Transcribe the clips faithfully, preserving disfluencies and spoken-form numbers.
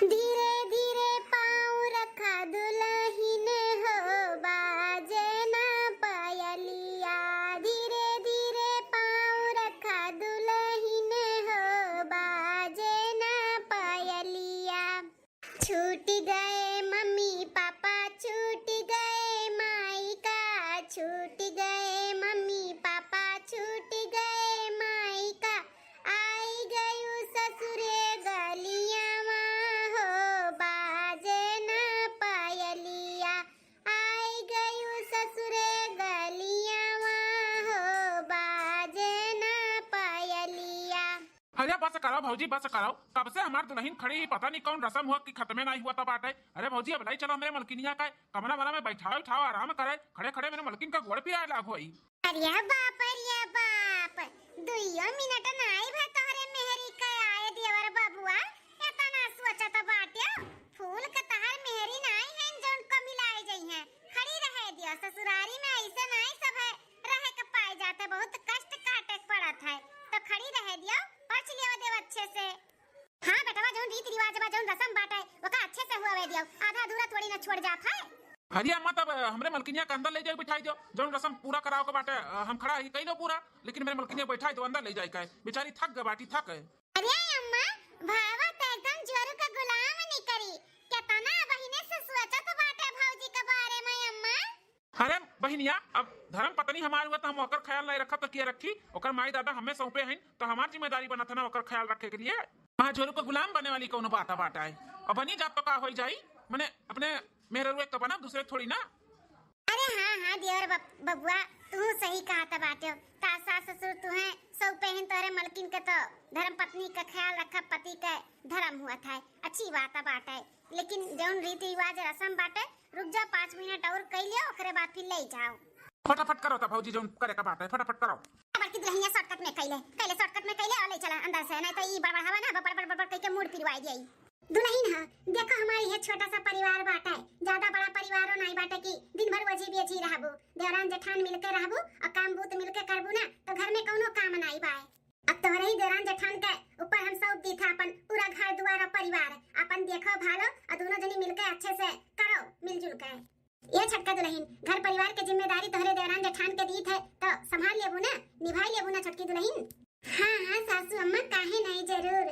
धीरे धीरे पाँव रखा दुलहिन हो, बाजे ना पयलिया। धीरे धीरे पाँव रखा दुलहिन हो, बाजे ना पयलिया। छूट गए मम्मी पापा, छूट गए माई का, छूट गए मम्मी पापा, छूट गए माई का। आई गयू ससुरे गलियावा हो, बाजे ना पयलिया। आई गयू ससुरे गलियावा हो, बाजे ना पयलिया। अरे बस करो भौजी, बस करो। कब से हमार दुलहिन खड़ी ही, पता नहीं कौन रसम हुआ कि खतमे नाहीं हुआ तब बाटे। अरे भौजी, अब लाई चलो हमरे मलकिनिया का कमरा वमरा में बैठाओ उठाओ, आराम करे। खड़े खड़े मेरे मलकिन का गोड़ पिराए लाग होई। अरे बाप, अरे बाप, दुइयो मिनट नाई भा तोहरे मेहरी के आए देवर बबुआ, एतना सोचत बाट्यो। फूल के तहार मेहरी नाई है जौन कमिलाए जइहें। खड़ी रहे दियो, ससुरारी में ऐसे नाई सब है रहे के पाए जाते, बहुत कष्ट काटे के पड़त है, तो खड़ी रहे दियो, परछ लियो देव अच्छे से। हाँ बेटवा, जौन रीति रिवाज बा, जौन रसम बाटे, ओका अच्छे से हुआवे दियो, आधा अधूरा थोड़ी ना छोड़ जात है। अरे अम्मा, तब हमरे मलकिनिया के अंदर ले जाए बिठाई दियो, जौन रसम पूरा करावे के बाटे, अ, हम खड़ा ही कई लो पूरा, लेकिन मेरे मलकिनिया बैठाई दो, अंदर ले जाए के, बेचारी थक गए बाटी, थक गए। अरे अम्मा, भावा तो एकदम जोरू का गुलाम निकरी, केतना बहिने से सोचत बाटे भौजी के बारे में अम्मा। अरे बहिनिया, अब धर्म पत्नी हमार हुआ तो हम ओकर ख्याल नहीं रखब तो किया रखी? ओकर माई दादा हमें सौंपे हैं, तो हमार जिम्मेदारी बनत है ना ओकर ख्याल रखे के लिए। हाँ, जोरू को गुलाम बने वाली कौनो बात बात आए। अब बनी जात तो का होई जाई, मने अपने मेहररुए तो बनब, दूसरे थोड़ी ना। अरे हाँ, हाँ, देवर बब-, बबुआ, तू सही कहत बाट्यो। ता सास ससुर तुहें सौंपे हैं तोहरे मलकिन के, तो धर्म पत्नी का ख्याल रखब, पति के धर्म हुआ था, अच्छी बात बाटे। लेकिन जौन रीति रिवाज रसम बाटे, रुक जाओ, पाँच मिनट और कई लियो, ओकरे बाद फिर ले जाओ। फटाफट करो तो भौजी, जौन करे का बात है, फटाफट करो। बड़की दुलहिनिया shortcut में कइले, कइले shortcut में कइले और ले चला अंदर से, नहीं तो ई बड़बड़ हवा ना, बड़ बड़ बड़ बड़ कइके मूड पिरवाई दिया। दुलहिन ह, देखो हमार इहे छोटा सा परिवार बाटे, ज्यादा बड़ा परिवारो नाई बाटे कि दिन भर वजी बेजी रहबू। देवरान जेठान मिलके रहबू और काम बूत मिलके करबू ना, तो घर में कौनो काम नाई बाए। अब तोहरे ही देवरान जेठान के ऊपर हम सौंप दी था अपन पूरा घर दुआर और परिवार। अपन देखो भालो और दोनों जनी मिलके अच्छे से करो मिलजुल के। ये छोटका दुलहिन, घर परिवार के जिम्मेदारी तोहरे देवरान जेठान के दी थे, तो संभाल लेबू ना, निभाई लेबू ना छोटकी दुलहिन? हाँ, हाँ सासू अम्मा, काहे नहीं, जरूर।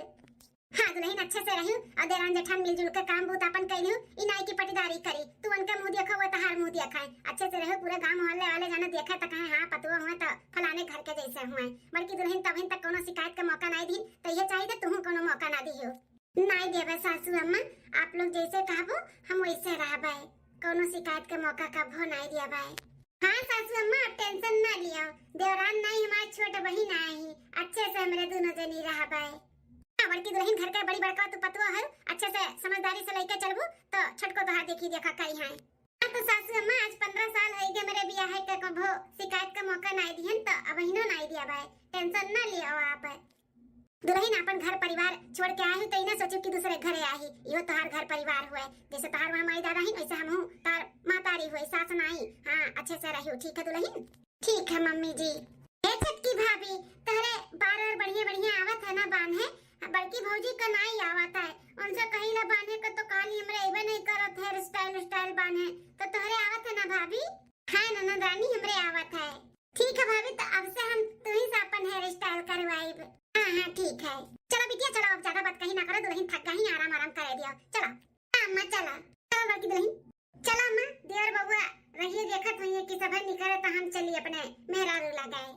हाँ दुलहिन, अच्छे से रहू और देवरान जेठान मिलजुल के काम बूत अपन कइलू, ई नाई की पटीदारी करी, तू उनके मुंह देखो, वो तहार मुंह देखाए। अच्छे से रहू, पूरे गांव मोहल्ले वाले जाने देखे तो कहे, हाँ पतुआ हुए तो फलाने घर के जैसे हुए। बड़की दुलहिन तबहिन तक कोनो शिकायत का मौका नाई दीन, तो ये चाहिए तुहू कोनो मौका ना दियो। नाई देवे सासू अम्मा, आप लोग जैसे कहबो हम वैसे रहबे, कोनो शिकायत के मौका कभो नाई देबे। हाँ सासू अम्मा, आप tension ना लियो, देवरान नाई हमार छोट बहिन आई, अच्छे से हमरे दोनों जनी रहबे। हाँ, बड़की दुलहिन घर के बड़ी बड़का तू पतुआ है, अच्छे से समझदारी से लइके चलबू तो छोटको तोहार देखी देखा करी है। हाँ तो सासू अम्मा, आज पन्द्रह साल होई गए मेरे बियाह के, कभो शिकायत का मौका नाई दिहन तो अबहिनो नाई देबे, tension ना लियो आप। दुलहिन अपन घर परिवार छोड़ के आई तो ई ना सोचू कि दूसरे घरे आई, इहो तोहार घर परिवार हुए, जैसे तोहार वहाँ माई दादा ही वैसे हमहू तोहार मातारी हुए, सास नाई। हाँ अच्छे से रहियो, ठीक है दुलहिन? ठीक है मम्मी जी। ए छोटकी भाभी, तोहरे बार बार बढ़िया बढ़िया आवत है ना बान्हे, बड़की भौजी का नाई आवत है, उनसे कहिला बान्हे का तो काली हमरे अइबे नहीं करत hair style style बान्हे, तो तोहरे आवत है ना भाभी? हाँ ननद रानी, हमरे आवत है। ठीक है भाभी, तो अब से हम तुही से अपन hair style करवाइब। हाँ हाँ ठीक है। चलो बिटिया चलो, अब ज्यादा बात कहीं ना करो, दुलहिन थक गई, आराम आराम करे दियो। चलो हाँ अम्मा चलो। चलो बड़की दुलहिन। चलो अम्मा, देवर बबुआ रहिए देखत हुई कि सब निकरे तो हम चली अपने मेहरारू लगाए।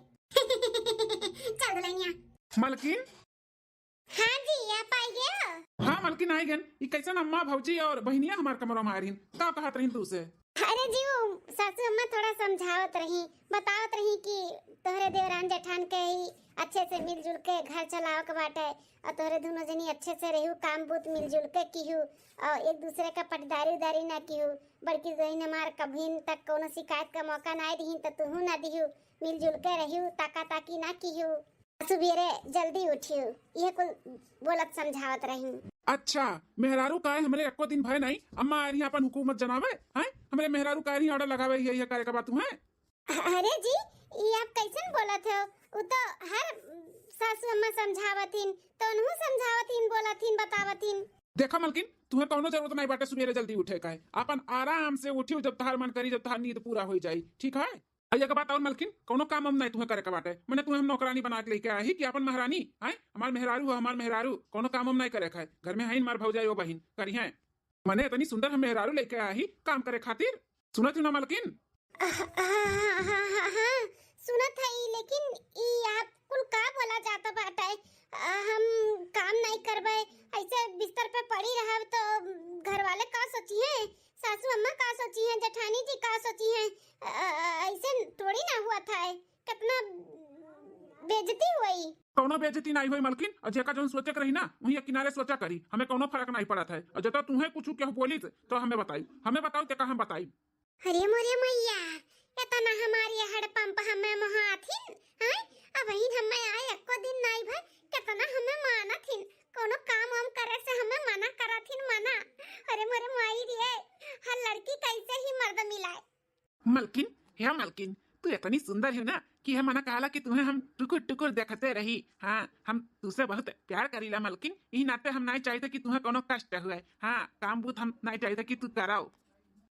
चल दुलहिनिया। मलकिन। हाँ जी, आप आई गए हो? हाँ मलकिन आई गन। ई कैसन अम्मा भौजी और बहिनिया हमार कमरा में आ रही, का कहत रही तू से? अरे जी वो सासू अम्मा थोड़ा समझावत रही, बतावत रही कि तोहरे देवरान जेठान के ही अच्छे से मिलजुल के घर चलावे के बाटे और तोहरे दोनों जनी अच्छे से रहू, काम बूत मिलजुल के किहू और एक दूसरे का पटदारी उदारी ना किहू। बड़की दुलहिन हमार कभी तक कोनो शिकायत का मौका ना दिहिन तो तुहू ना दिहू, मिलजुल के रहू, ताका ताकी ना किहू। सुबेरे जल्दी उठियो, ये कुल बोलत समझावत रही। अच्छा, मेहरारू काहे हमरे एको दिन भय नहीं, अम्मा आ रही अपन हुकूमत जनावे, हैं? हमरे मेहरारू काहे रही order लगावे, ये, ये करे के बात है? अरे जी, ये आप कैसन बोलत हो? उ तो हर सासू अम्मा समझावत हिन, तो उनहू समझावत हिन, बोलत हिन, बतावत हिन। देखा मलकिन, तुहे कौनो जरूरत नहीं बाटे सुबेरे जल्दी उठे का है। आपन आराम से उठियो जब तहार मन करी, जब तहार नींद पूरा हो जाई, ठीक है? आ एक बात और मलकिन, कौनो काम हम नहीं तुहे करे के बाटे, मने तुहे हम नौकरानी बना के लेके आई कि आपन महारानी, हैं? हमार मेहरारू हो, हमार मेहरारू, कौनो काम हम नहीं करे का है। घर में है हमार भौजाई, ओ बहिन, करी हैं। मने इतनी सुंदर हम मेहरारू लेके आई काम करे खातिर। सुनत हो ना मलकिन? हाँ, हाँ, हाँ, हाँ, हाँ, सुनत है, लेकिन ई आप कुल का बोला जाता बाटे? आ, हम काम नहीं करबे, ऐसे बिस्तर पे पड़ी रहब तो घर वाले का सोचिहैं, सासू अम्मा का सोचिहैं, जेठानी जी का सोचिहैं? आ, ऐसे थोड़ी ना हुआ था, कितना बेइज्जती हुई। कौनो बेइज्जती नहीं हुई मलकिन, और जेका जौन सोचे के रही ना, वही किनारे सोचा करी, हमें कौनो फर्क नहीं पड़त है। और जता तुहे कुछ केहू बोली तो हमें बताई, हमें बताओ तेका हम बताई। अरे मोरे मैया, इतना हमारी हड़पंप हमें मोहाथिन, हैं? अबहिन हमें आए एको दिन नाई भर, कितना हमें मानथिन, कोनो काम वाम करे से हमें मना करथिन, मना। अरे मोरे माई रे, हर लड़की कैसे ही मर्द मिलाए। मलकिन, हे मलकिन, तू इतनी सुंदर हो ना कि हे मना कहला कि तुम्हें हम टुकुर टुकुर देखते रही। हाँ, हम तुझसे बहुत प्यार करीला मलकिन, ई नाते हम नहीं चाहते कि तुम्हें कोनो कष्ट हुए। हाँ, काम बूत हम नहीं चाहते कि तू कराओ।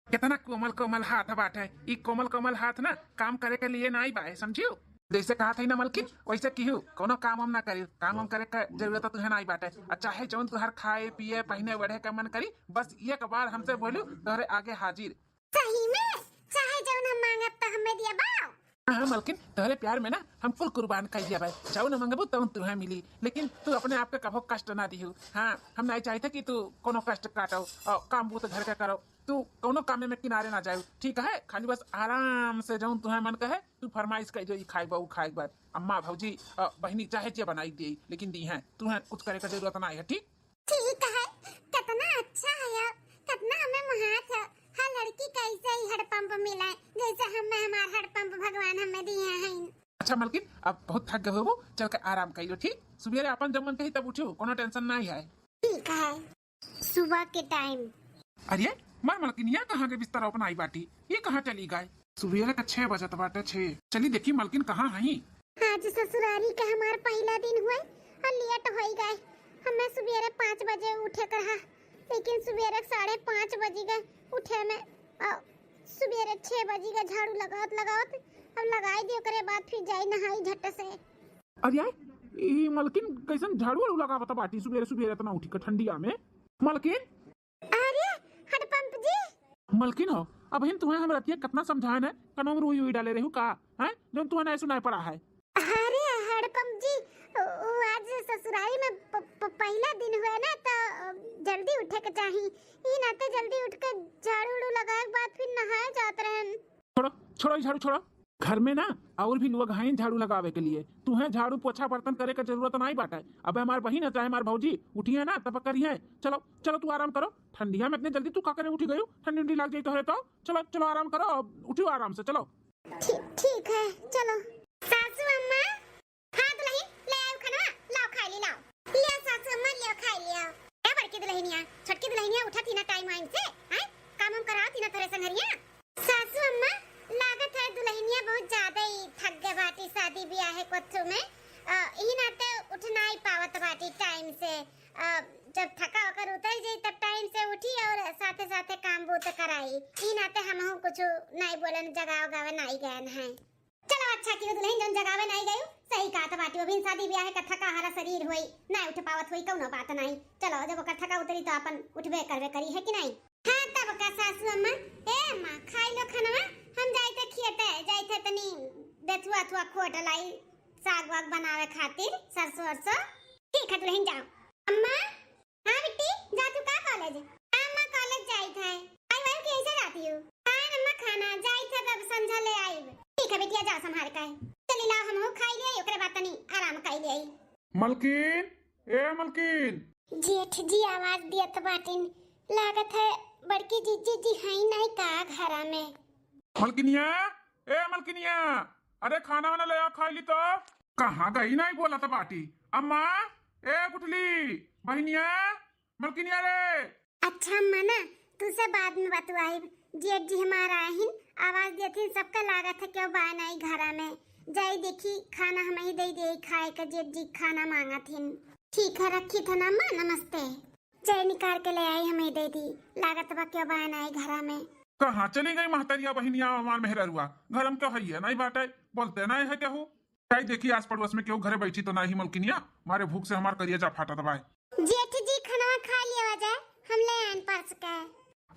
कितना कोमल कोमल हाथ बाटे। ई कोमल कोमल हाथ ना काम करे के लिए नाई बाए, समझियो? जैसे कहा था ना मलकिन, वैसे किहू कोनो काम हम ना करियो। काम हम करे के जरूरत तुहे नाई बाटे। अच्छा है जौन तुहार खाए पिए पहने ओढ़े के मन करी, बस एक बार हमसे बोलू, तोहरे आगे हाजिर। सही में? चाहे जौन हम मांगब त हमें दिया बाओ। हाँ, हाँ, मलकिन, तोहरे प्यार में ना हम कुल कुर्बान कर दिया भाई। जौन मांगबू तौन तुहे मिली, लेकिन तू अपने आप के कभो कष्ट ना दिहू। हाँ, हम नहीं चाहते कि तू कोनो कष्ट काटो और काम बूत घर के करो। तू कौनो कामे में किनारे ना जाए, ठीक है? खाली बस आराम से जौन तुहे मन कहे, तू फरमाइश कर जो, ई खाए बा, ऊ खाए बा। अम्मा, भौजी, अ, बहिनी चाहे जे बनाई दे, लेकिन दी हैं, तुहे कुछ करे का जरूरत ना है, ठीक? ठीक है, कितना अच्छा है यार, कितना हमें मोहात है। हर लड़की कैसे ही हड़पंप मिले, जैसे हमें हमार हड़पंप भगवान हमें दिए हैं। अच्छा मलकिन, अब बहुत थक गए हो, चल के आराम कर लो, ठीक? सुबेरे अपन जब मन कही तब उठो, कोनो टेंशन नहीं है। ठीक है। सुबह के टाइम। अरे, मार मलकिनिया कहाँ के बिस्तर अपना आई बाटी? ये कहाँ चली गए? सुबेरे का छह बजत बाटे, छह। चली देखी मलकिन कहाँ हई। आज ससुरारी का हमार पहला दिन हुए और लेट होई गए। हमें सुबेरे पाँच बजे उठे के रहा, लेकिन सुबेरे साढ़े पाँच बजी गए उठे में। और सुबेरे छह बजी गए झाड़ू लगावत लगावत, अब लगाई दी, ओकरे बाद फिर जाई नहाई झट से। अरे, ई मलकिन कैसन झाड़ू वाड़ू लगावत बाटी सुबेरे सुबेरे इतना उठी के ठंडिया में? मलकिन? अरे, हडपंप जी। मलकिन हो, अबहिन तुम्हें हम रतिया कितना समझाए न, कनों में रुई उई डाले रहू का, हैं? जौन तुम्हें नहीं सुनाई पड़ा है। अरे, हडपंप जी, उ, उ आज ससुरारी में प, प, पहला दिन हुआ ना, तो जल्दी उठे के चाही। ई नाते जल्दी उठ के झाड़ू उड़ू लगाए के बाद फिर नहाए जात रहन। छोड़ो, छोड़ो, ई झाड़ू छोड़ो। घर में ना और भी लोग हैं झाड़ू लगावे के लिए, तुहें झाड़ू पोछा बर्तन करे के जरूरत नहीं बाटे। अब हमार बहिन है चाहे हमार भौजी उठी है ना, तब करी है। चलो, चलो, तू आराम करो, ठंडिया में इतने जल्दी तू का करे उठी गयो? ठंडी उंडी लग जाई तोहरे तो। चलो, चलो, आराम करो, अब उठियो आराम से, चलो। ठीक, ठीक है, चलो। सासू अम्मा, हाँ दुलहिन, ले आयो खाना, लाओ खाई ली, लाओ। ले सासू अम्मा, ले खाई लियो। ए बड़की दुलहिनिया, छोटकी दुलहिनिया उठा थी ना टाइम वाइम से, हैं? काम हम करा थी ना तोरे संगरिया। सासू अम्मा, लागत है दुलहिनिया बहुत ज्यादा ही थक गए बाटी शादी ब्याह है कोथू में। अ, ई नाते उठ नाई पावत बाटी टाइम से। अ, जब थका ओकर उतर जाई तब टाइम से उठी और साथे साथे काम बूत कराई। ई नाते हमहू कुछ नाई बोलन, जगाव गावे नाई गयन है। चलो अच्छा कियो दुलहिन जौन जगावे नाई गयो, सही कहत बाटी, अभी शादी ब्याह का थका हारा शरीर होई, नाई उठ पावत होई, कौनो बात नाई। चलो जब ओकर थका उतरी तो अपन उठबे करबे करी, है कि नाई? हाँ तब का सासू अम्मा, ए अम्मा खाई लो खानवा, हम जाई थे खेते, जाई थे तनी बेथुआ थुआ खोट लाई, साग वाग बनावे खातिर, सरसों वरसों। ठीक है दुलहिन जाओ। अम्मा, हाँ बिट्टी, जात हू का कॉलेज? हाँ अम्मा, कॉलेज जाइत है। आई वायु कैसे जाती हूँ? हाँ अम्मा, खाना जाइत है, तब संझा ले आईब। ठीक है बिटिया, जा संभाल के। चली लाओ, हमहू खाई ले, ओकरे बाद तनी आराम कर ले। मलकिन, ए मलकिन। जेठ जी आवाज दियत बाटिन, लागत है बड़की जीजी जी हई नहीं का घरा में। मलकिनिया, ए मलकिनिया, अरे खाना वाना ले आ, खाई ली तो। कहाँ गई नहीं बोलत बाटी? अम्मा, ए गुठली, बहिनिया, मलकिनिया रे। अच्छा अम्मा ना, तुसे बाद में बतवाइब। जेठ जी हमार आहिन, आवाज देथिन, सबका लागत है केहू बा नाई घरा में। जाई देखी, खाना हमही दे दे खाए के, जेठ जी खाना मांगत हिन। ठीक है, रखी था ना अम्मा, नमस्ते। चाय निकाल के ले आई, हमें दे दी। लागत बा क्यों बा नाई घरा में। कहाँ चली गई महतरिया बहिनिया हमार मेहररुआ? घर में क्यों है, नहीं बाटे, बोलते नहीं है केहू। जाई देखी आस पड़ोस में केहू घरे बैठी तो नाही मलकिनिया, मारे भूख से हमार करिया जा फाटत बाय। जेठ जी, खाना खा लिया जाए, हम ले आन परस के।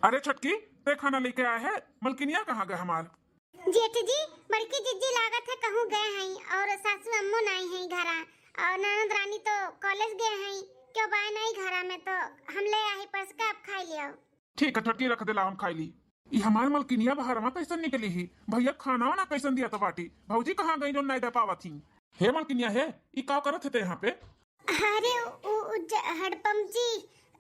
अरे छोटकी, ते खाना लेके आए है, मलकिनिया कहाँ गए हमार? जेठ जी, बड़की जिज्जी लागत है कहूँ गए हैं और सासू अम्मो नहीं है घरा और ननद रानी तो कॉलेज गए हैं, क्यों बाय नहीं घरा में तो हम ले आई परस के, आप खाई लियो। ठीक है छोटकी, रख दे, लाओ हम खाई ली। ई हमार मलकिनिया बहरवा कैसन निकली ही? भैया खाना वाना कैसन दिया तो बाटी? भौजी कहाँ गई जो नहीं दे पावत ही? हे मलकिनिया हे, ई का करत है ते यहाँ पे? अरे उ, उ ज-, हड़पम जी,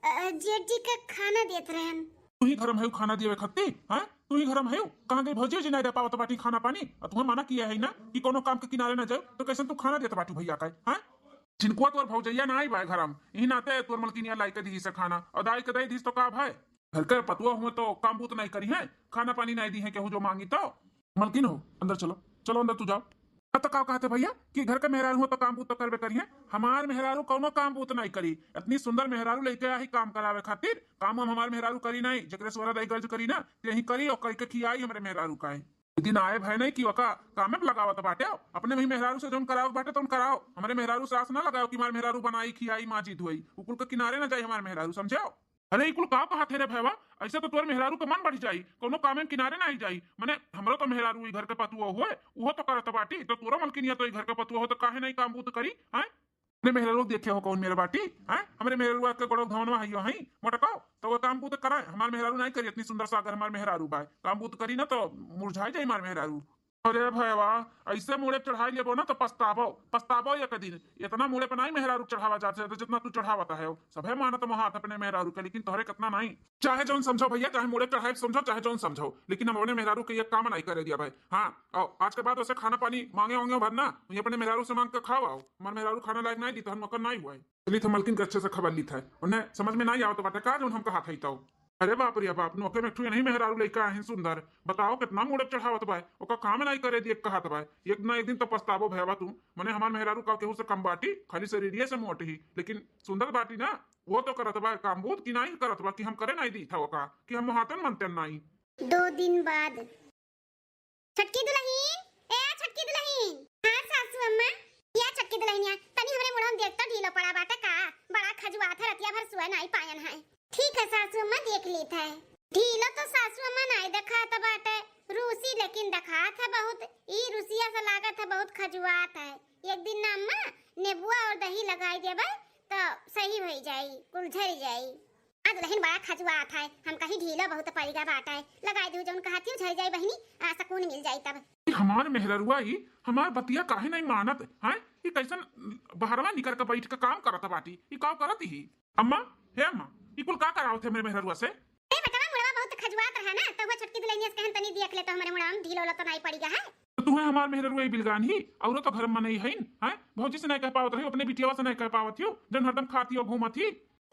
अ, जेठ जी का खाना देत रहन। तू ही घर में है खाना दिए खत्ती, हाँ? तू ही घर में है? कहाँ गई भौजी जी नहीं दे पावत बाटी खाना पानी? और तुम्हें मना किया है ना कि कोनो काम के किनारे ना जाओ, तो कैसे तू खाना देत बाटी भैया का, हाँ? जिनको तोर भौजैया ना आई बाय घर में, यही नाते तोर मलकिनिया लाई के दी से खाना, और दाई के दे दी तो का भाई? घर के पतुआ हुए तो काम बूत नहीं करी है, खाना पानी नहीं दी है केहू जो मांगी तो। मलकिन हो, अंदर चलो, चलो अंदर तू जाओ। हाँ, तो का कहते भैया कि घर के मेहरारू हो तो काम बूत तो करबे करी है। हमार मेहरारू कौनो काम बूत नहीं करी, इतनी सुंदर मेहरारू लेके आई काम करावे खातिर। काम हम हमार मेहरारू करी नहीं, जकरे सोरा दाई गर्ज करी ना, ते ही करी और करके खियाई हमरे मेहरारू का है। एक दिन आए भय नहीं कि ओका काम में लगावत बाटे, अपने वही मेहरारू से जौन कराओ बाटे तौन कराओ। हमरे मेहरारू से आस ना लगाओ कि हमार मेहरारू बनाई, खियाई, माजी, धोई। उ कुल के किनारे ना जाई हमार मेहरारू, समझो। अरे, ई कुल का कहत है रे भैया? ऐसे तो तोर मेहरारू के मन बढ़ जाई, कोनो काम में किनारे ना आई जाई। मने, हमरो तो मेहरारू ई घर के पतुआ हुए, उहो तो करत बाटी, तो तोरो मलकिनिया तो ई घर के पतुआ हो, तो काहे नहीं काम बूत करी, हैं? अपने मेहरारू देखे हो कौन मेरे बाटी, हैं? हमरे मेहरारू के गोड़ो धवनवा हइयो हई, मोटको, तो वो काम बूत कराए। हमार मेहरारू नहीं करी, इतनी सुंदर सागर हमार मेहरारू बाय, काम बूत करी ना तो मुरझाई जाई हमार मेहरारू। अरे भैया, ऐसे मूड़े चढ़ाई लेबो ना तो पछताबो, पछताबो एक दिन। इतना मूड़े पर नहीं मेहरारू चढ़ावा जात है, तो जितना तू चढ़ावत है, सभे मानत महात अपने मेहरारू के, लेकिन तोहरे कितना नहीं। चाहे जौन समझो भैया, चाहे मूड़े चढ़ाई समझो, चाहे जौन समझो, लेकिन हम अपने मेहरारू के ये काम नहीं करे दिया भाई। हाँ, आओ, आज के बाद वैसे खाना पानी मांगे होंगे भर ना, वहीं अपने मेहरारू से मांग के खाओ, आओ। हमार मेहरारू खाना लायक नहीं दी, तो हम नौकर नहीं हुआ है। चली थे मलकिन के अच्छे से खबर ली थे, उन्हें समझ में नहीं आवत बाटे का जौन हम कहा था तो। अरे बाप रे बाप, नोके में एक ठो नहीं मेहरारू लइका आहिन सुंदर, बताओ कितना मूड़े चढ़ावत बाय, ओका काम नहीं करे दिए कहत बाय। एक ना एक दिन तो पछताबो भैया तू। मने हमार मेहरारू का केहू से कम बाटी, खाली शरीरिये से मोट ही, लेकिन सुंदर बाटी ना, वो तो करत बाय काम बूत कि नहीं करत बा कि हम करे नहीं दी था ओका, कि हम हाथन मनते नहीं। दो दिन बाद। छोटकी दुलहिन, ए छोटकी दुलहिन। हाँ सासू अम्मा। या छोटकी दुलहिनिया, तनी हमरे मुड़वा में देख तो ढीलो पड़ा बाटे का? बड़ा खजुआत है, रतिया भर सुअ नाई पायन है। ठीक है सासू अम्मा, देख लेत है। ढीलो तो सासू अम्मा नाई देखात बाटे, रूसी लेकिन देखात है बहुत। ई रूसिया से लागत है बहुत खजुआत है। एक दिन ना अम्मा, नेबुआ और दही लगाई देबे तो सही होई जाई, कुल झरी जाई। आज दुलहिन बड़ा खजुआत है, हम कही ढीलो बहुत पड़िगा बाटे, लगाई दू जौन कहत ही झरी जाई बहिनी, आ सकून मिल जाई तब। ई हमार मेहररुआ ई हमार बतिया काहे नहीं मानत है? ई कैसन बहरवा निकर के बैठ के काम करत बाटी? ई का करत ही? अम्मा, हे अम्मा, ई कुल का करावत है मेरे मेहररुआ से? ए बेटवा, मुड़वा बहुत खजुआत रहा ना, तो वो छोटकी दुलहिनिया से कहन तनी देख ले तो हमरे मुड़वा में ढीलो लो तो नहीं पड़िगा है। तो तुम्हें हमार मेहररुआ ई बिलगान ही, औरो तो घर में नहीं है, हैं? भौजी से नहीं कह पावत रही, अपने बिटियावा से नहीं कह पावत ही, जन हरदम खाती हो घूमत ही।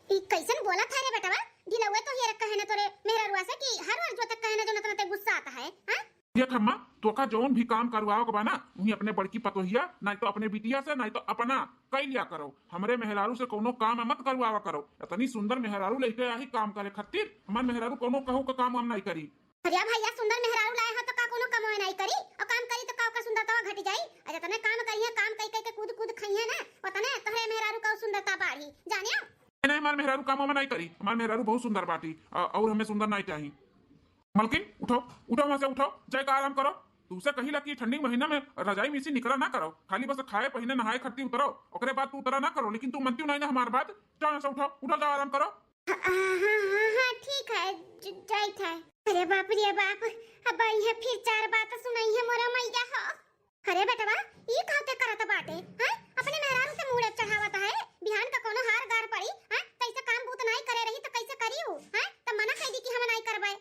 ई कैसन बोलत है रे बेटवा? ढिलौए तो हियर कहे न तोरे मेहररुआ से कि हर हर जोतक कहे न जो नत नते गुस्सा आता है, हाँ? देख अम्मा, तोका जौन भी काम करवाओ के बा ना, उही अपने बड़की पतोहिया, नाई तो अपने बिटिया से, नाई तो अपना कई लिया करो। हमरे मेहरारू से कौनो काम मत करवावा करो। इतनी सुंदर मेहरारू लेके आई काम करे खातिर, हमार मेहरारू कौनो कहू का काम हम नहीं करी। अरे भैया, सुंदर मेहरारू लाए हो तो का कोनो कमवे नहीं करी? और काम करी तो का ओकर सुंदरता घट जाई? अरे तने काम करिए, काम कई कई के कूद कूद खाइए ना, उतने तोहरे मेहरारू का सुंदरता बढ़ी, जानियो? नहीं, हमार मेहरारू काम वाम नहीं करी, हमार मेहरारू बहुत सुंदर बाटी, अ, और हमें सुंदर नहीं चाही। मलकिन, उठो, उठो वहाँ से, उठो, जाए का आराम करो। तुमसे कही ला कि ठंडी महीना में रजाई में से निकला ना करो, खाली बस खाए पहने नहाए खत्ती उतरो, ओकरे बाद तू उतरा ना करो, लेकिन तू मनती नहीं ना हमार बात। जाओ यहाँ से, उठो, उठो, जाओ आराम करो। हाँ, हाँ, हाँ, हाँ, ठीक है, ज-, जाइत है। अरे बाप रे बाप, अब आई है फिर चार बात सुनाई है मोरा मैया हो। अरे बेटवा, ई का ते करत बाटे, हैं? अपने मेहरारू से मूड़े चढ़ावत है, बिहान का कोनो हार गार पड़ी, हैं? कैसे काम बूत नाई करे रही तो कैसे करी उ, हैं? तब मना कह दी कि हम नाई करबे।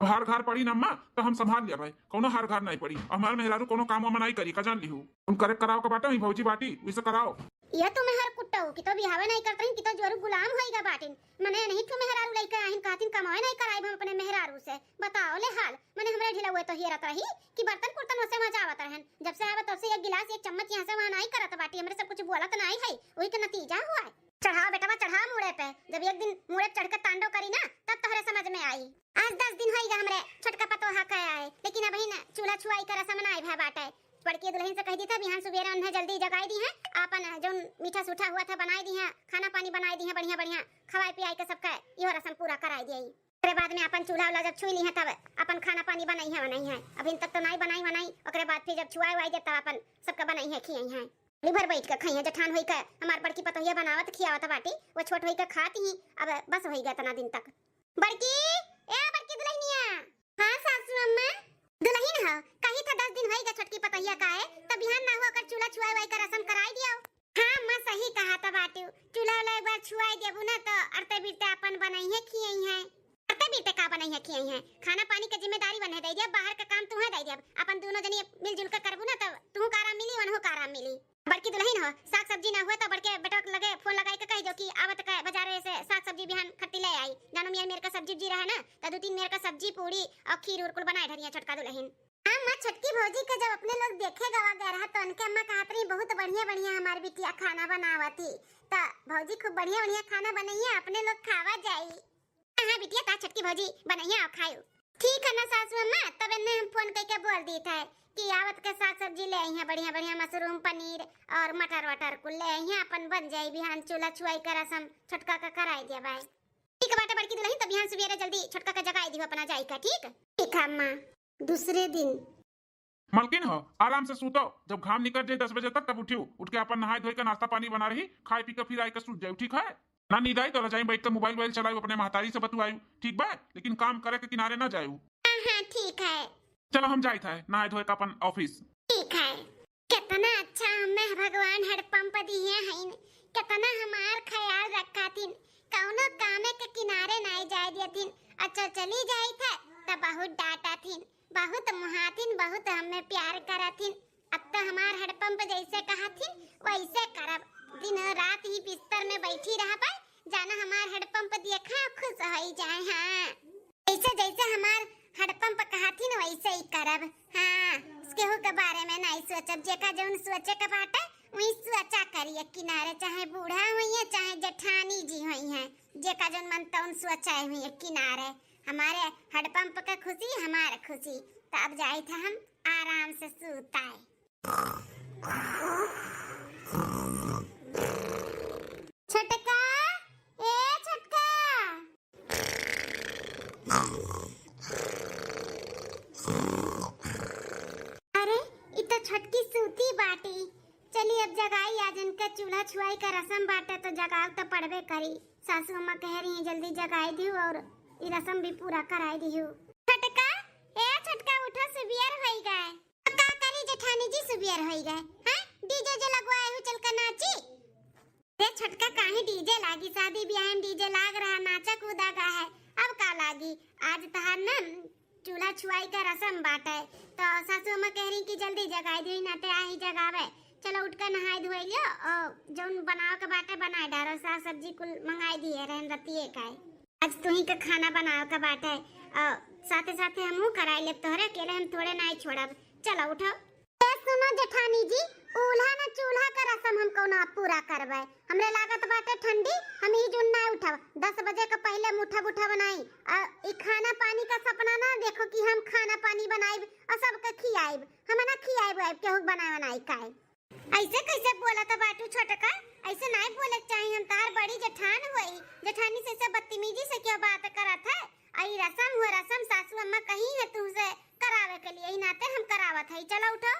हार घार पड़ी ना अम्मा, तो हम संभाल लिया भाई, कोनो हार घार नाई पड़ी। हमार मेहरारू कोनो काम वाम नाई करी, का जान लिहू। उन करे कराव का बाटे, वही भौजी बाटी, वैसे कराओ। ये तो मेहर कुट्टऊ कि तो बिहावे नहीं करत रही कि तो जोरू गुलाम होइगा बाटिन। मने नहीं ठू मेहरारू लइके आहिन, कहतिन कमावे नहीं कराइब हम अपने मेहरारू से। बताओ ले हाल, मने हमरे ढिलौए तो हियरत रही कि बर्तन कुर्तन वसे मजावत रहन। जब से आवे तब से एक गिलास एक चम्मच यहाँ से वहाँ नहीं करत बाटी, हमरे सब कुछ बोलत नहीं है, वही के नतीजा हुआ है। चढ़ाओ बेटवा, चढ़ाओ मूड़े पे। जब एक दिन मूड़े पे चढ़ के तांडव करी ना, तब तोहरे समझ में आई। आज दस दिन होइगा हमरे छोटका पतोहा के आए, लेकिन अबहिन चूल्हा छुआई के रसम नाई भय बाटे। बड़की दुलहिन से कहि दीत है, बिहान सुबेरे उन्हें जल्दी जगाई दीहें, आपन जौन मीठा सूठा हुआ था बनाई दीहें, खाना पानी बनाई दीहें, बढ़िया बढ़िया खवाई पियाई के सबके इहो रसम पूरा कराई दियाई। ओकरे बाद में आपन चूल्हा उल्हा जब छुई लीहें, तब आपन खाना पानी बनइहें, बनइहें। अबहिन तक तो नाई बनाई वनाई, ओकरे बाद फिर जब छुआई उआई देब, तब आपन सबके बनइहें, खियइहें। घड़ी भर बैठ के खइहें, जेठान होई के हमार बड़की पतोहिया बनावत खियावत बाटी, वो छोट होई के खात ही, अब बस होई गए इतना दिन तक। बड़की, ए बड़की दुलहिनिया। हाँ सासू अम्मा। दुलहिन हो, कही था दस दिन होई गए छोटकी पतोहिया का है, तो बिहान ना हो ओकर चूल्हा छुआई वाई का रसम कराई दियो। हाँ अम्मा, सही कहा था बाटू, चूल्हा उल्हा एक बार छुआई देबू ना, तो अरते बिरते आपन बनइहें खियइहें। अरते बीते का बनइहें खियइहें? खाना पानी के जिम्मेदारी वन्हे दइ दिया, बाहर के काम तुहें दइ दिया। अपन दोनों जनी मिलजुल के करबू ना, तब तुहू का आराम मिली, वनहू का आराम मिली। बड़की दुलहिन हो, साग सब्जी ना हुए तो बड़के बेटवा के लगे फोन लगाई के कहि दो कि आवत के बाजारे से साग सब्जी बिहान खट्टी ले आई। जानो मियाँ मेर का सब्जी उब्जी रहे ना, तो दो तीन मेर का सब्जी पूड़ी और खीर उर कुल बनाए धरिया छोटका दुलहिन। हाँ अम्मा, छोटकी भौजी के जब अपने लोग देखे गवा गए रहा, तो उनके अम्मा कहत रही, "बहुत बढ़िया बढ़िया हमार बिटिया खाना बनावत ही।" तो भौजी खूब बढ़िया बढ़िया खाना बनइया, अपने लोग खावा जाई। हाँ, हाँ, बिटिया, ता छोटकी भौजी बनइया और खायो। ठीक है ना सासू अम्मा, तब इन्हें हम फोन करके बोल दीत है कि आवत के साग सब्जी ले आई हैं, बढ़िया बढ़िया मशरूम, पनीर और मटर वटर कुल ले आई हैं, अपन बन जाई बिहान चूल्हा छुआई का रसम छोटका का कराई दिया बाय। ठीक बाटे बड़की दुलहिन, तब बिहान सुबेरे जल्दी छोटका का जगाई दियो अपना जाई का, ठीक? ठीक है अम्मा। दूसरे दिन। मलकिन हो, आराम से सूतो, जब घाम निकल जाए दस बजे तक तब उठियो, उठ के अपन नहाए धोए के नाश्ता पानी बना रही, खाए पी के फिर आए के सूत जाए, ठीक है? ना नींद आई तो रजाई में बैठ के मोबाइल वोबाइल चलाओ, अपने महतारी से बतुआओ, ठीक बा? लेकिन काम करे के किनारे ना जाओ। हाँ, हाँ, ठीक है। चलो हम जाइत है नहाए धोए का अपन ऑफिस। ठीक है। कितना अच्छा हमें भगवान हेडपंप दिए हैं, कितना हमार ख्याल रखा थिन, कौनो कामे के किनारे नाई जाए दिया थिन। अच्छा चली जाइत है तो बहुत डांटा थिन, बहुत मुहाथिन, बहुत हमें प्यार करथिन। अब तो हमार हेडपंप जैसे कहथिन वैसे करब। दिन रात ही बिस्तर में बैठी रहबे, जाना हमार हेडपंप देखा खुश होई जाए। हाँ, जैसे जैसे हमार हेडपंप कहथिन वैसे ही करब। हाँ, केहू के बारे में नहीं सोचब, जेका जौन सोचे के बाटे वही सोचा करी। एक किनारे चाहे बूढ़ा होइए चाहे जेठानी जी होइए, जेका जौन मन तौन सोचा है हुई एक किनारे। हमारे हेडपंप के खुशी हमार खुशी। तो अब जाइत है हम आराम से सूताए। छोटका, ए छोटका। अरे, इ तो छोटकी सूती बाटी। चली अब जगाई, आज इनका चूल्हा छुआई का रसम बाटे तो जगाव तो पड़बे करी। सासू अम्मा कह रही हैं जल्दी जगाई दियो और इ रसम भी पूरा कराई दियो। छोटका, ए छोटका उठो, सुबियर होई गए। तो का करी जेठानी जी, सुबियर होई गए हैं? डीजे जे लगवाए हो, चल के नाची। रे छोटका, काहे डीजे लागी? शादी ब्याह में डीजे लाग रहा, नाचा कूदा गा है, अब का लागी? आज तहार न चूल्हा छुआई का रसम बाटे, तो सासू अम्मा कह रही कि जल्दी जगाई दे, नाते आई जगावे। चलो उठ के नहाए धोए लियो और जौन बनावे के बाटे बनाए डारो, साग सब्जी कुल मंगाई दिए रहन रतिये का है। आज तुही के खाना बनावे के बाटे और साथे साथे हमहू कराई लेब, तोहरे अकेले हम थोड़े नाई छोड़ब। चलो उठो। ए सुनो जेठानी जी, उल्हा न चूल्हा का रसम हम कौनो अब पूरा करबे। हमरे लागत बाटे ठंडी, हम ई जुन नाई उठब। दस बजे के पहिले हम उठब उठब नाई। आ ई खाना पानी का सपना ना देखो कि हम खाना पानी बनाइब और सबके खियाइब। हम ना खियाइब वाइब केहू के बनाए बनाई काए। ऐसे कैसे बोलत बाटू छोटका? ऐसे नाई बोले के चाही। हम तहार बड़ी जेठान होई, जेठानी से ऐसे बदतमीजी से क्यों बात करत है? आ ई रसम हो रसम, सासू अम्मा कही है तुमसे करावे के लिए, ई नाते हम करावत है। चलो उठो।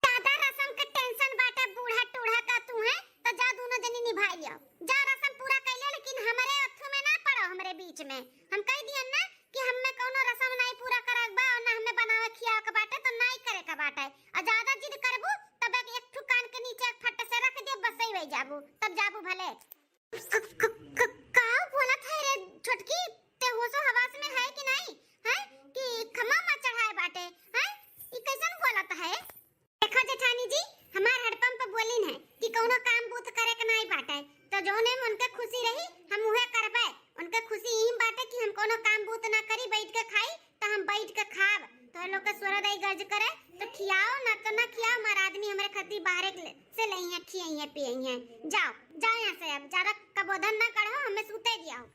ज्यादा रसम के टेंशन बाटे बूढ़ा टूढ़ा का तू है, तो जा दोनों जनी निभाई लियो। जा रसम पूरा कर ले, लेकिन हमरे अथू में ना पड़ो, हमरे बीच में। हम कह दियन ना कि हमें कौनो रसम नाई पूरा करे के बा और ना हमें बनावे खियावे के बाटे, तो नाई करे के बाटे। और ज्यादा जिद करबू तब एक, एक ठू कान के नीचे एक फट से रख दे, बस ही वही जाबू, तब जाबू भले। क-, क-, क-, का बोलत है रे छोटकी? ते होशो हवास में है कि नहीं? हैं? कि खम्मा मा चढ़ाए बाटे? हैं? ई कैसन बोलत है? देखो जेठानी जी, हमार हेडपंप बोलिन है कि कौनो काम बूत करे के नहीं बाटे, तो जौने में उनके खुशी रही, हम उहे करबे। उनके खुशी ई बाटे कि हम कौनो काम बूत ना करी, बैठ के खाई, तो हम बैठ के खाब। तोहरे लोग के सोरा दाई गर्ज करे तो खियाओ, ना तो ना खियाओ, हमार आदमी हमरे खातिर बाहरे के ले-, से लइहें, खियइहें, पियइहें। जाओ, जाओ यहाँ से, अब ज्यादा कबोधन ना करो, हमें सूते दियाओ।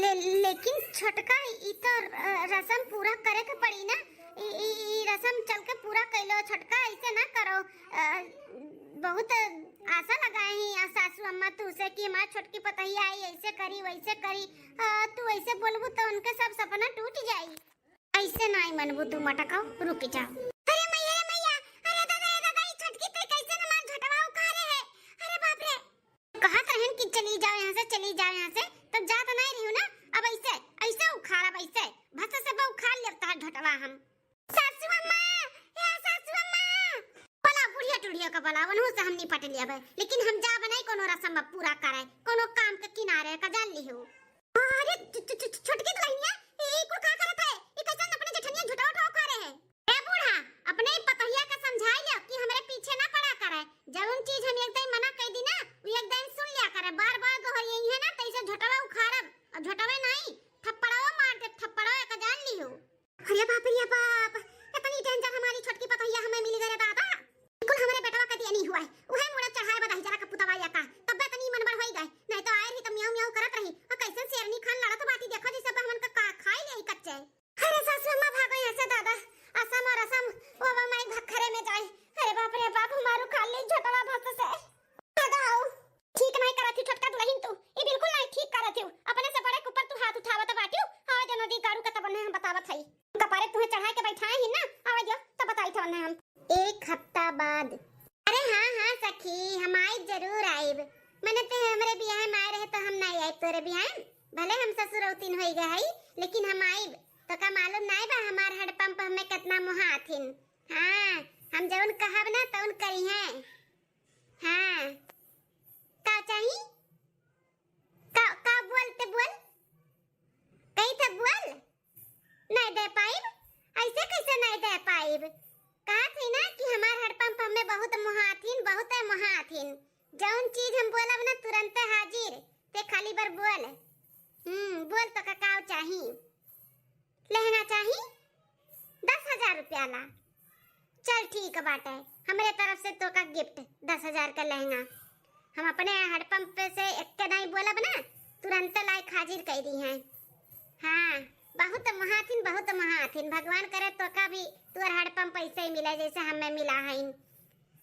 ले-, लेकिन छोटका, ई तो, अ, रसम पूरा करे के पड़ी ना। ई, ई, ई रसम चल के पूरा कइलो छोटका, ऐसे ना करो। अ, बहुत आशा लगाए ही आ सासू अम्मा तू से कि हमार छोटकी पतोहिया आई, ऐसे करी, वैसे करी। अ, तू ऐसे बोलबू तो उनके सब सपना टूट जाई। ऐसे नाई मनबू तू मटकाओ, रुक जा। अरे मैया, अरे मैया, अरे दादा, अरे दादा, ई छोटकी ते कैसे न हमार झोटवा उखाड़े है। अरे बाप रे। कहत रहन कि चली जाओ यहाँ से, चली जाओ यहाँ से, तब जात नहीं रही हूँ ना। अब ऐसे, ऐसे उखाड़ब, ऐसे भस से बा उखाड़ लेब तहार झोटवा हम। सासू अम्मा, ए सासू अम्मा। बोला बुढ़िया टुढ़िया का बोला, उन्हों से हम निपट लिया बे, लेकिन हम जाब नहीं कोनो रसम अब पूरा करे, कोनो काम के किनारे का जान ली हो। अरे छु-, छु-, छु-, छोटकी दुल्हनिया, ई कुल का करत है? ई कैसन अपने जेठनिया झुटवा उठवा उखाड़े है? ए बूढ़ा, अपने ही पतोहिया के समझाई लियो कि हमरे पीछे ना पड़ा करे। जौन चीज हम एक दिन मना कह दी ना, उ एक दिन सुन लिया करे। बार बार दोहरियई है ना, तैसे झोटवा उखाड़ब, और झोटवे नहीं, थप्पड़वा मार दे, थप्पड़वा का जान लियो। अरे बाप रे बाप, इतनी डेंजर हमारी छोटकी पतोहिया हमें मिल गए रे दादा। बिल्कुल हमरे बेटवा का दिया नहीं हुआ है, उहे मुड़ा चढ़ाए बदाही जरा का पुतवा या का, तब इतनी मनबड़ होई गए, नहीं तो आए रही तो म्याऊ म्याऊ करत रही, और कैसन शेरनी खान लड़त बाटी, देखो जैसे बहमन का, का खाई ले कच्चे। अरे सासू अम्मा, भागो यहाँ से दादा, असम और असम, वो अब माई भखरे में जाए। अरे बाप रे बाप, हमारू खा ले झोटवा भस से। दादा आओ, ठीक नहीं करत ही छोटका दुल्हन तू, ये बिल्कुल नहीं ठीक करत ही। अपने से बड़े के ऊपर तू हाथ उठावत बाटियो, आवे दे नदी गाड़ू का तब हम बतावत हई। कपारे तुम्हें चढ़ा के बैठाए ही ना, आवे दो तब बताई था हम। एक हफ्ता बाद। अरे हाँ, हाँ सखी, हम आइब, जरूर आइब। मने ते हमरे बियाह में आए रहे तो हम नहीं आइब तोरे बियाह में। भले हम ससुरौतीन होई गए हई, लेकिन हम आइब। तो का मालूम नहीं बा, हमार हैंडपंप हमें कितना मुहाथिन। हाँ, हम जौन कहब ना तौन करिहें। हाँ, का चाही? का, का बोलते बोल? कही था बोल। नहीं दे पाइब, ऐसे कैसे नहीं दे पाइब? कहा थी ना कि हमार हैंडपंप हमें बहुत मुहाथिन, बहुत है मुहाथिन। जौन चीज हम बोलब ना तुरंते हाजिर, ते खाली बार बोल। हम्म, बोल तो का, का चाही? लहंगा चाही दस हजार रुपया ला। चल ठीक बाटे, हमरे तरफ से तोका गिफ्ट दस हजार का लहंगा। हम अपने हैंडपंप पे से एक के नहीं बोलब ना, तुरंत लाइक हाजिर कर दी हैं। हाँ, बहुत महाथिन, बहुत महाथिन। भगवान करे तोका भी तोर हैंडपंप ऐसे ही मिले जैसे हमें मिला है।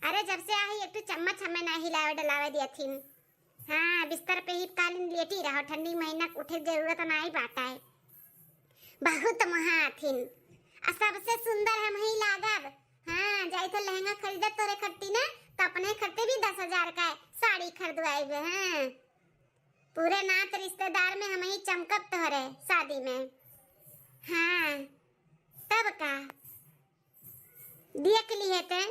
अरे जब से आई एक तो चम्मच हमें नहीं हिलावे डलावे दिया थी। हाँ, बिस्तर पे ही कालीन लेटी रहो, ठंडी महीना के उठे के जरूरत नाई बाटे। बहुत महाथिन। आ सबसे सुंदर हम ही लागब। हाँ, जाई तो लहंगा खरीदे तोरे खट्टी ना, तो अपने खट्टे भी दस हजार का साड़ी खरीदवाइबे। हाँ, पूरे नात रिश्तेदार में हम ही चमकब तोहरे शादी में। हाँ, तब का? देख लिए ते।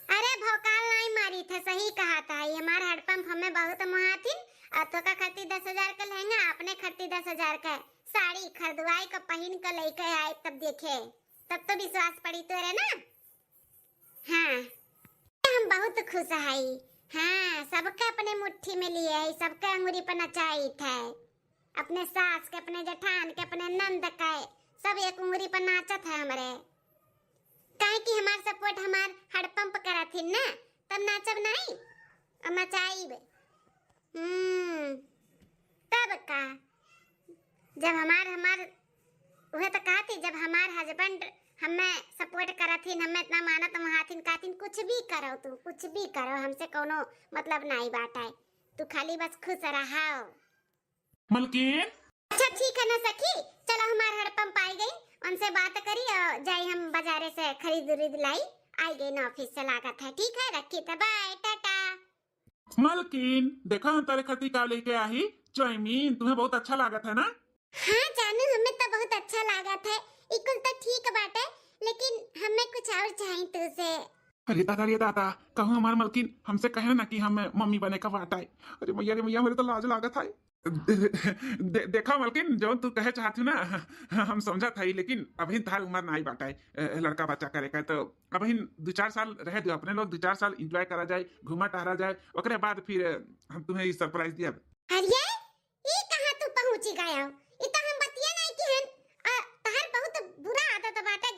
अरे भौकाल नाई मारी थे, सही कहा था। ये हमार हैंडपंप हमें बहुत मुहाथिन, और तोका खातिर दस हजार का लहंगा, अपने खातिर दस हजार का साड़ी खरीदवाई का पहिन के लेके आए, तब देखे, तब तो विश्वास पड़ी तोरे ना। हाँ, हम बहुत खुश हई। हाँ, सबके अपने मुट्ठी में लिए है, सबके अंगुरी पर नचाई थे। अपने सास के, अपने जेठान के, अपने नंद के, सब एक उंगली पर नाचत है हमरे। काहे कि हमार सपोर्ट हमार हैंडपंप करत हिन ना, तब नाचब नहीं और नचाइब। हम्म, तब का? जब हमार, हमार, उहे तो कहती, जब हमार हस्बैंड हमें सपोर्ट करत हिन, हमें इतना मानत महाथिन, कहतिन, "कुछ भी करो तू, कुछ भी करो, हमसे कोनो मतलब नहीं बाटे, तू खाली बस खुश रहो।" मलकिन। अच्छा ठीक है ना सखी, चलो हमार हैंडपंप आई गई, उनसे बात करी और जाई हम बाजारे से खरीद उरीद लाई। आई गई ना ऑफिस से, लागत है। ठीक है, रखी तो, बाय, टाटा। मलकिन, देखा हम तारे खातिर का लेके आई, चाउमीन। तुम्हें बहुत अच्छा लागत है ना? हाँ जानू, हमें तो बहुत अच्छा लागत है। ई कुल तो ठीक बाटे, लेकिन हमें कुछ और चाही तुझसे। अरे दादा रे दादा, कहूँ हमार मलकिन हमसे कहे ना कि हम मम्मी बने का बात आए। अरे मैया रे मैया, मेरे तो लाज लागत है। दे-, देखा मलकिन, जौन तू कहे चाहत हूँ ना, हम समझत हई, लेकिन अभी तार उम्र नाई बाटे, ए, लड़का बच्चा करे का। तो अभी दो चार साल रहे दो, अपने लोग दो चार साल एंजॉय करा जाए, घूमा टहरा जाए, ओकरे बाद फिर हम तुम्हें ई सरप्राइज दिया। अरे, ई कहाँ तू पहुँची गया? ई तो हम बतिये नहीं की हन। आ, तहार बहुत बुरा आदत बाटे,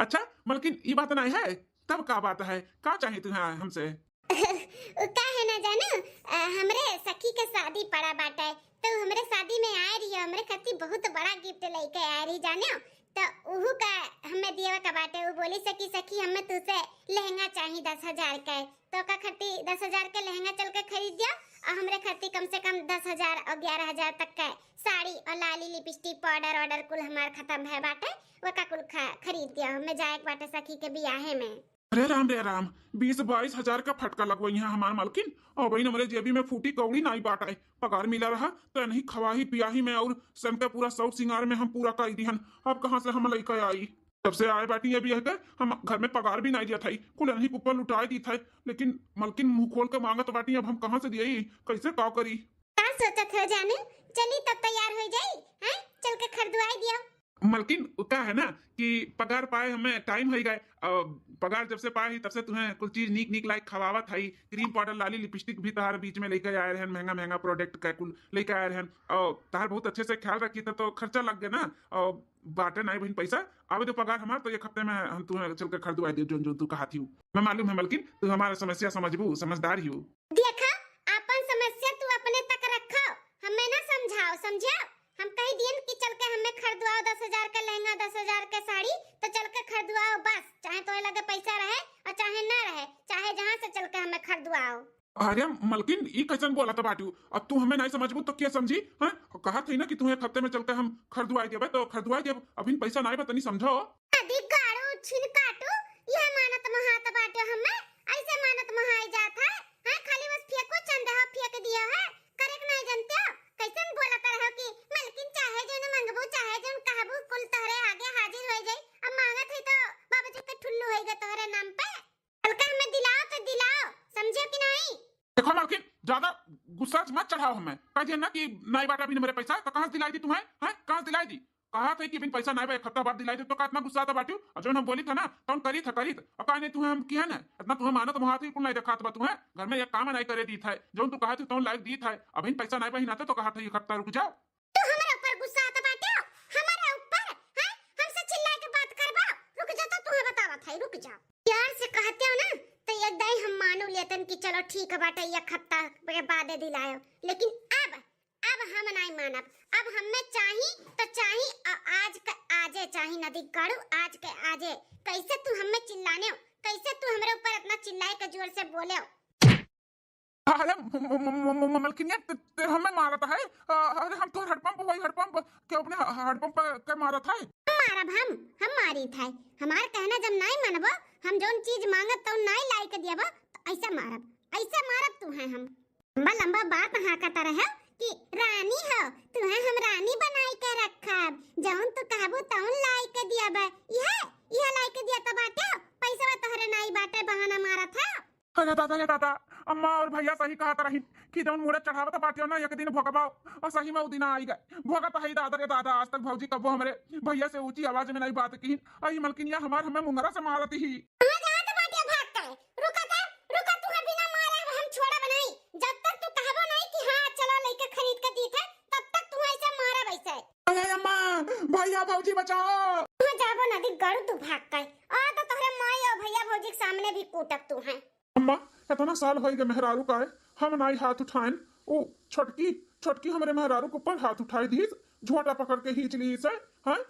अच्छा मलकिन, ई बात नाई है, तब का बात है, का चाही तुहे हमसे? उ का है ना जानू, अ, हमरे सखी के शादी पड़ा बाटे, तो हमरे शादी में आए रही, हमरे खातिर बहुत बड़ा गिफ्ट लेके आए रही जाने। तो उहू का हमें दिए का बाटे। उ बोली सखी, सखी हमें तुसे लहंगा चाही दस हजार के, तो का खातिर दस हजार के लहंगा चल के खरीद दिया, और हमरे खातिर कम से कम दस हजार और ग्यारह हजार तक के साड़ी और लाली लिपस्टिक पाउडर ऑर्डर कुल हमार खत्म है बाटे, वो का कुल खा, खरीद दिया, हमें जाए के बाटे सखी के बियाहे में। अरे राम रे राम, बीस बाईस हजार का फटका लगवई है हमार मालकिन। और बहिन, हमरे जेबी में फूटी कौड़ी नाई बाटे। पगार मिला रहा तो इन्हीं खवाही पियाही में और सन के पूरा शौक सिंगार में हम पूरा कर दिहन। अब कहाँ से हम लइका आई? जब से आए बाटी अभी है, हम घर में पगार भी नाई दिया था, कुल इन्हीं के ऊपर लुटाए दी था। लेकिन मालकिन मुंह खोल के मांगत बाटी, अब हम कहाँ से दिए, कैसे का करी? का सोचत हो जानू? चली तब तैयार हो जाई, हैं? चल के खरीदवाई दियो। मलकिन, उ का है ना कि पगार पाए हमें टाइम होई गए, और पगार जब से पाए ही तब से तुहें कुल चीज नीक नीक लाइक खवावत हई, क्रीम पाउडर लाली लिपस्टिक भी तहार बीच में लेके आए रहन, महंगा महंगा प्रोडक्ट का कुल लेके आए रहन, और तहार बहुत अच्छे से ख्याल रखी था, तो खर्चा लग गया ना। और बाटे नाई बहिन पैसा, आवे दो पगार हमार, तो एक हफ्ते में हम तुहें चल के खरीदवाई दे जोन जोन तू कहा थी। मैं मालूम है मलकिन, तू हमारा समस्या समझबू, समझदार ही हो। देखा, अपन समस्या तू अपने तक रखो, हमें ना समझाओ, समझाओ। हम कही दियन कि चल के हमें खरीदवाओ दस हजार का लहंगा, दस हजार का साड़ी, तो चल के खरीदवाओ बस, चाहे तोहे लगे पैसा रहे और चाहे ना रहे, चाहे जहाँ से चल के हमें खरीदवाओ। अरे मलकिन, ई कैसन बोलत बाटू? अब तू हमें नहीं समझबू तो क्या समझी? हाँ, कहा थी ना कि तुम्हें एक हफ्ते में चल के हम खरीदवाई देबे, तो खरीदवाई देब। अभी पैसा नहीं बा, तनी समझो। अधिक गाड़ू छिन काटू, यह मानत मोहात बाटू हमें, ऐसे मानत मोहाई जात है। हाँ, खाली बस फेंको चंद हो, फेंक दियो है, करे के नहीं जानते हो? कैसन बोलत रहो कि मलकिन चाहे जोन मंगबू, चाहे जोन कहबू, कुल तोहरे आगे हाजिर हो जाई। अब मांगत है तो बाबूजी के ठुल्लू होई गए तोहरे नाम पे। हल्का हमें दिलाओ तो दिलाओ, समझो कि नहीं? देखो मालकिन, ज्यादा गुस्सा मत चढ़ाओ हमें। कह दिया ना कि नाई बाटा बिन मेरे पैसा, तो कहाँ से दिलाई दी तुम्हें? हैं? कहाँ से दिलाई दी? कहा था कि बिन पैसा नाई बा, एक हफ्ता बाद दिलाई दे, तो का इतना गुस्सा था बाटू? और जो हम बोली था ना, तो हम करी था, करी था। और का नहीं तुम्हें हम किया ना? इतना तुम्हें मानो तो मुहात ही कुल नहीं दिखात बा तुम्हें। घर में एक काम नहीं करे दी था, जो तू कहा थी, तो लाइक दी था। अभी पैसा नाई बा ही ना, तो कहा था एक हफ्ता रुक जाओ। तू हमारे ऊपर गुस्सा आता बाटे हो? हमारे ऊपर? हैं? हमसे चिल्ला के बात करबो? रुक जा, तो तुम्हें बतावत है, रुक जा। प्यार से कहते हो ना, तो एक दाई हम मानू लेतन कि चलो ठीक है बाटे, एक हफ्ता के बाद दिलायो। लेकिन अब, अब हम नहीं मानब। अब हमें चाही तो चाही, अ-, आज के आजे चाही, नदी गाड़ू, आज के आजे। कैसे तू हमें चिल्लाने हो? कैसे तू हमारे ऊपर इतना चिल्लाए के जोर से बोले हो? अरे म-, म-, म-, म-, म-, मलकिनिया, ते, ते हमें मारत है। अ, अरे हम तो हेडपंप, वही हेडपंप के अपने ह-, हेडपंप के मारत है। हम मारब हम, हम मारी थे। हमार कहना जब नाई मानबो, हम जौन चीज मांगब तौन नाई लाई के दियबो, तो ऐसा मारब, ऐसा मारब तू है हम। लंबा लंबा बात हाँकत रहे कि रानी हो, तू है हम रानी बनाई के रखब, जौन तू कहबू तौन लाई के दियब। यह, यह लाई के दिया तो बाटे, पैसा तोहरे नाई बाटे, बहाना मारत है। अरे दादा रे दादा, अम्मा और भैया सही कहत रही कि जौन मुड़े चढ़ावत बाटियो ना, एक दिन भोगबा। और सही में उ दिन आई गए। भोगत है दादा रे दादा, आज तक भौजी कबो हमरे भैया से ऊंची आवाज में नहीं बात की। आई मलकिनिया हमार हमें मुंगरा से मारत ही। कहाँ जात बाटियो भाग के? रुका था, रुका, तू अभी ना मारे, अब हम छोड़ब नहीं। जब तक तू कहबो नहीं कि हाँ चलो लइका खरीद के दी थे, तब तक तू ऐसे मारब ऐसे। अरे अम्मा, भैया भौजी बचाओ। कहाँ जाबो नदी गाड़ू तू भाग के? आ तो तोहरे माई और भैया भौजी के सामने भी कूटब तू है। अम्मा, इतना साल होई गए मेहरारू का है, हम नाई हाथ उठाएन। ओ छोटकी, छोटकी हमरे मेहरारू के ऊपर हाथ उठाई दीस, झोटा पकड़ के खींच ली से, हैं?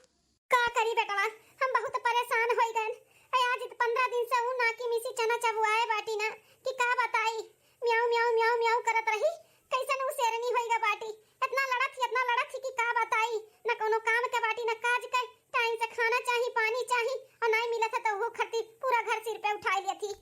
का करी बेटवा, हम बहुत परेशान होई गए। अरे आज तो पन्द्रह दिन से ऊ नाकी मिसी चना चबुआए बाटी ना, कि का बताई, म्याऊ म्याऊ म्याऊ म्याऊ करत रही। कैसन ऊ शेरनी होई गा बाटी, इतना लड़त ही, इतना लड़त ही कि का बताई, ना कोनो काम के बाटी, ना काज के। टाइम से खाना चाही, पानी चाही, और नाई मिलत है तो वो खती पूरा घर सिर पे उठाई लेत ही।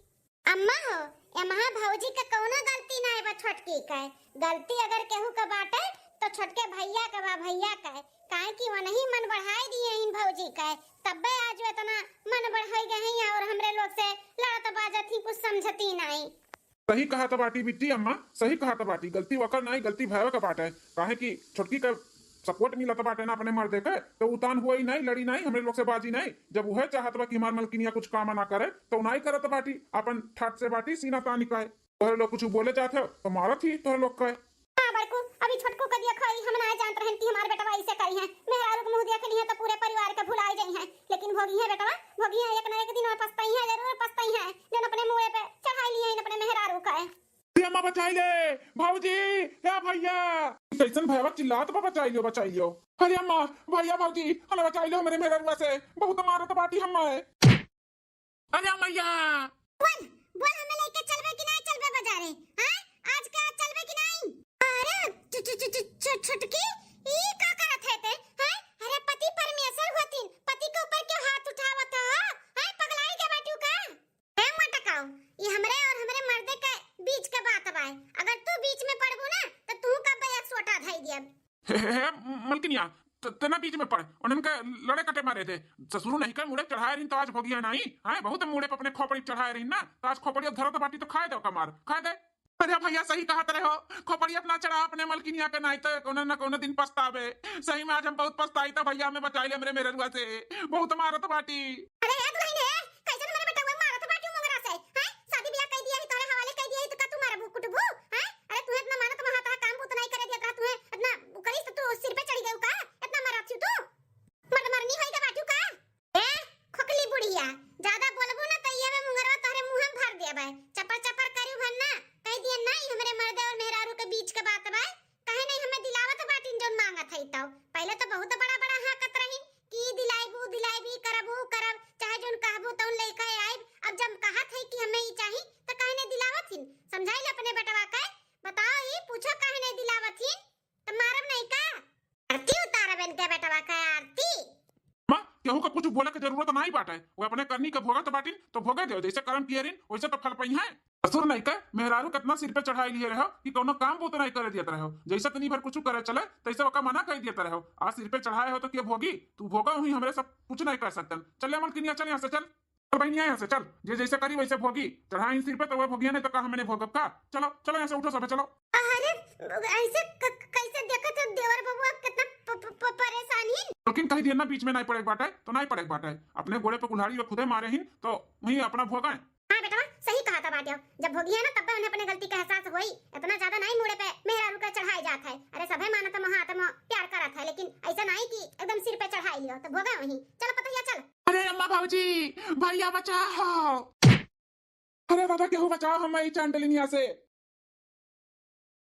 अम्मा हो, एमहा भौजी के कौनो गलती नाई बा छोटकी के। गलती अगर केहू के बाटे तो छोटके भैया के बा, भैया के। काहे कि वनही मन बढ़ाई दिए इन भौजी के, तब्बे आज वो इतना मन बढ़ाई गए हैं और हमरे लोग से लड़त बाजत ही, कुछ समझती नाई। सही कहा त बाटी बिट्टी अम्मा, सही कहा त बाटी। गलती वकर नाई, गलती भैया के बाटे। काहे कि छोटकी के सपोर्ट मिलत बाटे ना अपने मर्दे के, तो उतान हुई नाई, लड़ी नाई, हमरे लोग से बाजी नाई। जब उहे चाहत बा कि हमार मलकिनिया कुछ काम ना करे, तो नाई करत बाटी, अपन ठाट से बाटी, सीना तानी के। तोहरे लोग कुछ बोले चाहत हो, तो मारत ही तोहरे लोग के। हाँ बड़कू, अभी छोटकू देखो, ई हम ना जानत रहन कि हमार बेटवा ऐसे करिहैं। मेहरारू के मुँह देख लिहैं तो पूरे परिवार के भुलाए जइहैं। लेकिन भोगिहैं बेटवा, भोगिहैं, एक ना एक दिन में पछतइहैं, जरूर पछतइहैं, जौन अपने मूड़े पे चढ़ाई लिहैं अपने मेहरारू का। अरे अम्मा, बचाई ले, भौजी, ए भैया। कैसन भैया चिल्लात बा, बचाई लियो, बचाई लियो। अरे अम्मा, भैया, भौजी, हमें बचाई लियो, हमरे मेहररुआ से बहुत मारत बाटी हमें। अरे मैया। बोल, बोल, हमें लेके चलबे कि नाहीं चलबे बाजारे? हैं? आज का चलबे कि नाहीं? अरे, छु-, छु-, छु-, छु-, छु-, छुटकी, ई का करत है ते? हैं? अरे, पति परमेश्वर होतिन, पति के ऊपर क्यों हाथ उठावत हो? हैं? पगलाई के बाटू का? ए मटकाऊ, ई हमरे और हमरे मर्दे के बीच के बात बाय। अगर तू बीच में पड़बू ना, तो तू का बैग सोटा धई दियब। हे, हे, हे, मलकिनिया, त-, तना बीच में पड़, उन्हन के लड़े कटे मारे दे। ससुर नहीं के मुड़े चढ़ाए रही तो आज भोगिया नहीं, हैं? बहुत मुड़े पे अपने खोपड़ी चढ़ाए रही ना, तो आज खोपड़ी धरत बाटी तो खाए दे ओका मार, खाए दे। अरे भैया, सही कहत रहे हो, खोपड़ी अपना चढ़ा अपने मलकिनिया के, नाहीं तो कोनो न कोनो दिन पछतावे। सही में आज हम बहुत पछताई, तो भैया हमें बचाई ले हमरे मेहररुआ से, बहुत मारत बाटी। अरे ए दुल्हन हे, कैसन हमरे बेटवा मारत बाटी मुंगरा से, हैं? शादी बियाह कई दिया ही, तोरे हवाले कई दिया ही, तो का तू मारबू कुटबू, हैं? अरे तू इतना मानत वहाँ तहा काम बूत नाहीं करे दिया, तू इतना करिस तो तू सिर पे चढ़ी गयू का? इतना मारत छी तू? मर्द मरनी होई का बाटू का? ए, खोखली बुढ़िया, ज्यादा बोलबू ना तो ये में मुंगरवा तोहरे मुंह में भर देबे। चपर चपर करू भर ना, कह दिया ना, ई हमरे मर्दे और मेहरारू के बीच के बात बा। काहे नहीं हमें दिलावत बाटिन जौन मांगत है तो? पहले तो बहुत बड़ा बड़ा हाँकत रहिन कि ई दिलाइब, ऊ दिलाइब, ई करब, ऊ करब, चाहे जौन कहबू तौन लेके आइब। अब जब कहत है कि हमें ई चाही तो काहे नहीं दिलावत हिन? समझाई ले अपने बेटवा के, बताओ ई पूछो काहे नहीं दिलावत हिन? तो मारब नहीं का? आरती उतारब इनके बेटवा का आरती। माँ, केहू का कुछ बोले के जरूरत नाहीं बाटे, वो अपने करनी के भोगत बाटिन तो भोगे दे, जैसे कर्म किए रिन वैसे तो फल पइहैं। ससुर नहीं के मेहरारू कितना सिर पे चढ़ाई लिए रहो कि कौनो काम बूत नहीं करे दियत रहो, जैसे तनी भर कुछ करे चले तैसे ओका मना कर दियत रहो। आज सिर पे चढ़ाए हो तो के भोगी? तू भोगा हुई, हमरे सब कुछ नहीं कर सकतन। चल ले मलकिनिया, चल यहाँ से चल। चल बहनिया यहाँ से चल, जे जैसे करी वैसे भोगी। चढ़ाई सिर पे तो वह भोगिया नहीं तो का हमने भोगब का? चलो चलो यहाँ से उठो सबे चलो। अरे ऐसे क-, कैसे देखत हो देवर बबुआ कितना प-, प-, प-, परेशान ही। लेकिन कह दिया ना बीच में नहीं पड़े के बाटे तो नहीं पड़े के बाटे, अपने गोड़े पे कुल्हाड़ी वे खुदे मारे ही तो वहीं अपना भोगा है। हाँ बेटवा, सही कहा था बाटियो, जब भोगी है ना तब उन्हें अपने गलती का एहसास होई। इतना ज्यादा नहीं मुड़े पे मेहरारू का चढ़ाई जात है। अरे सभे मानत मोहात मो प्यार करत है, लेकिन ऐसा नहीं कि एकदम सिर पे चढ़ाई लियो तो भोगा वहीं। चलो पतोहिया चल। अरे अम्मा भौजी, भैया बचाओ। अरे दादा केहू बचाओ हमें ई चांडलिनिया से।